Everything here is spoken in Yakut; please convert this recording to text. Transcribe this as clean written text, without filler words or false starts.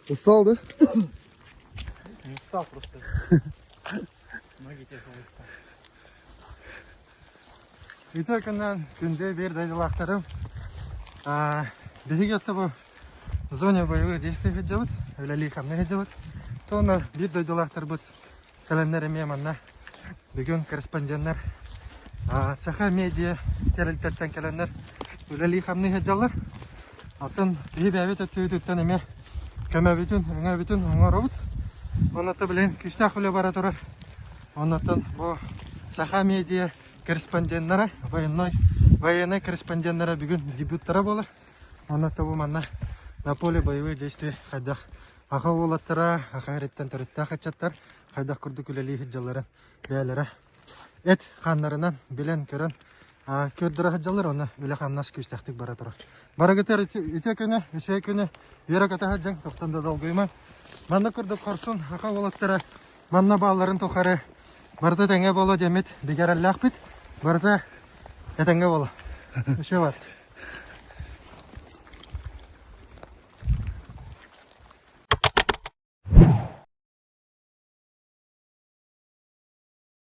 Устал, да? Не устал просто. Ноги тяжелые стали. Үтө күннэн күндү биир дойдулаахтарым. Биһиги отто бу зоне боевых действий сылдьабыт, үлэлии хамныы сылдьабыт. Сонно биир дойдулаахтарбыт кэлэннэр эмиэ манна бүгүн корреспонденнар Саха медиа тэрилтэттэн кэлэннэр үлэлии-хамныы сылдьаллар. Оттон киһи бэйэбит өттүбүтүттэн эмиэ көмөбүтүн, өҥөбүтүн оҥоробут. Оннуттан билигин күүстээх үлэ бара турар. Оннуттан бу Саха медиа корреспонденнара, военной, военный корреспонденнара бүгүн дебюттара буолар. Оннуттан бу манна на поле боевых действий хайдах Аха уолаттара, аха эриттэн төрүттээх ыччаттар хайдах курдук үлэлии сылдьалларын бэйэлэрэ эт хааннарынан билэн-көрөн көрдөрө сылдьаллар уонна үлэ-хамнас күүстээхтик бара турар. Барыгытар үтүө күнү, үчүгэй күнү үөрэ-көтө сылдьыҥ, тохтон да долгуйумаҥ. Манна курдук хорсун аха уолаттара манна баалларын тухары барыта тэҥэ буолуо диэммит бигэ эрэллээхпит. Барыта этэҥҥэ буолуо. Үчүгэй бар.